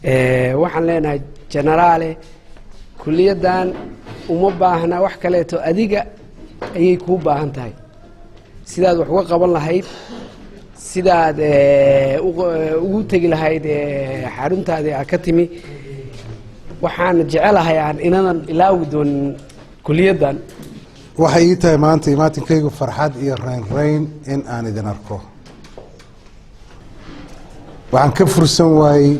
Waxaan leenahay, jenaraale, kuliyaddan uma baahna wax kaleeto, adiga ayay kuu baahan tahay. Sidaad wax uga qaban lahayd, sidaad ugu tegi lahayd xaruntaadii aa ka timi. Waxaan jecelahay aan inadan ilaawi doonin kuliyaddan. Waxay ii tahay maanta imaatinkaygu farxad iyo raynrayn in aan idin arko. Waxaan ka fursan waayey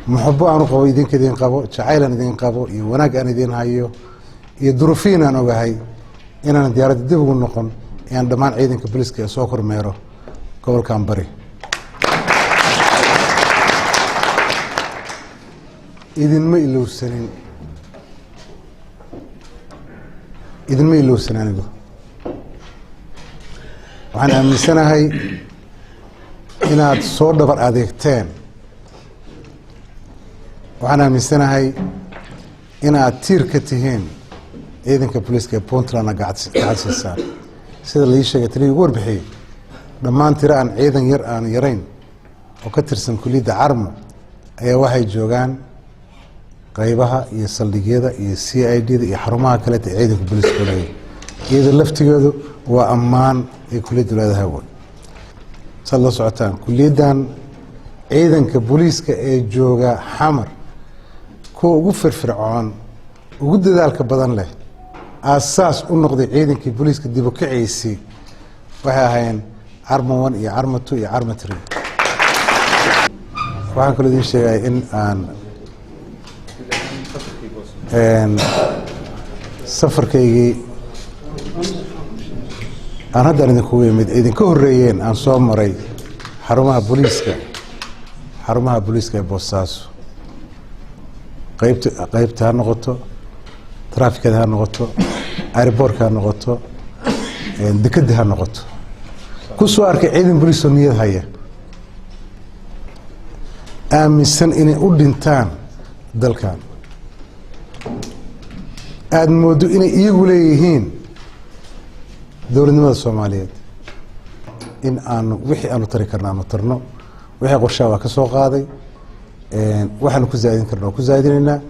muxubo aan u qabo idinka, idin qabo, jacayl aan idin qabo iyo wanaag aan idin hayo iyo duruufiin aan ogahay inaan diyaaradda dib ugu noqon aan dhammaan ciidanka booliiska ee soo kormeero gobolkan Bari. Idinma ilowsanin, idinma ilowsan. Anigu waxaan aaminsanahay inaad soo dhabar adeegteen. Waxaan aaminsanahay inaad tiir ka tihiin ciidanka booliiska ee Puntlandna gacan siisaan. Sida la ii sheegay, taliyii ugu warbixiyey, dhammaan tiro aan ciidan yar aan yarayn oo ka tirsan kuliyadda Carmo ayaa waxay joogaan qaybaha iyo saldhigyada iyo CID da iyo xarumaha kaleeta ee ciidanka booliiska leeyahay. Iyada laftigeedu waa ammaan ay kuliyaddu leedahay. Wey saad la socotaan, kuliyaddan ciidanka booliiska ee jooga Xamar kuwa ugu firfircoon, ugu dadaalka badan leh, aasaas u noqday ciidankii booliiska dib u kaciisii, waxay ahaayeen Carmo 1 iyo Carmo 2 iyo Carmo 3. Waxaan kaloo idin sheegaya in aan safarkaygii aan haddaan idinkugu imid idinka horreeyeen aan soo maray xarumaha booliiska, xarumaha booliiska ee Boosaaso, qaybta qaybta ha noqoto, trafikada ha noqoto, airport-ka ha noqoto, dekeda ha noqoto, ku soo arkay ciidan booliis oo niyad haya, aaminsan inay u dhintaan dalkan, aada moodo inay iyagu leeyihiin dowladnimada Soomaaliyeed. In aanu wixii aanu tari karno aanu tarno, wixii qorshaha waa ka soo qaaday, waxaanu ku zaa'idin karno waa ku zaa'idinaynaa.